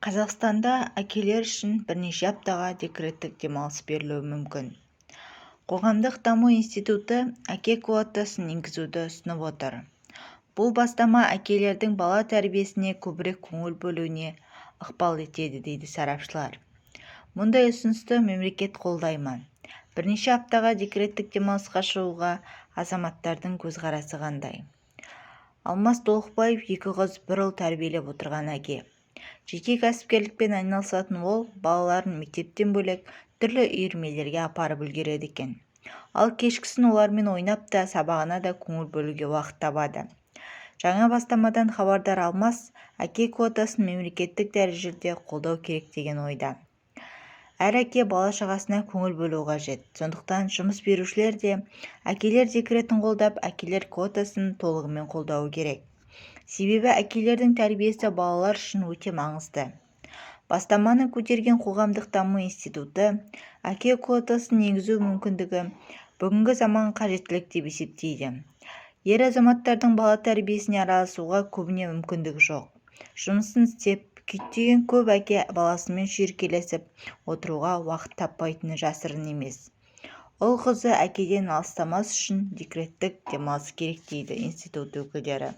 Қазақстанда әкелер үшін бірнеше аптаға декреттік демалыс берілуі мүмкін. Қоғамдық даму институты әке квотасын енгізуді ұсынып отыр. Бұл бастама әкелердің бала тәрбиесіне көбірек көңіл бөлуіне ықпал етеді дейді сарапшылар. Мұндай ұсынысты мемлекет қолдай ма? Бірнеше аптаға декреттік демалысқа шығуға азаматтардың көзқарасы қандай? Алмас Толықбаев екі қыз, бір ұл тәрбиелеп отырған әке. Жеке кәсіпкерлікпен айналысатын ол балаларын мектептен бөлек түрлі үйірмелерге апарып үлгереді екен. Ал кешкісін олармен ойнап та, сабағына да көңіл бөлуге уақыт табады. Жаңа бастамадан хабардар Алмас әке квотасын мемлекеттік дәрежеде қолдау керек деген ойда. Әр әке бала-шағасына көңіл бөлуі қажет. Сондықтан жұмыс берушілер де әкелер декретін қолдап, әкелер квотасын толығымен қолдауы керек. Себебі әкелердің тәрбиесі балалар үшін өте маңызды. Бастаманы көтерген Қоғамдық даму институты әке квотасын енгізу мүмкіндігі бүгінгі заманғы қажеттілік деп есептейді. Ер азаматтардың бала тәрбиесіне араласуға көбіне мүмкіндігі жоқ. Жұмысын істеп, күйттеген көп әке баласымен шүйіркелесіп отыруға уақыт таппайтыны жасырын емес. Ұл-қызы әкеден алыстамас үшін декреттік демалыс керек дейді институт өкілдері.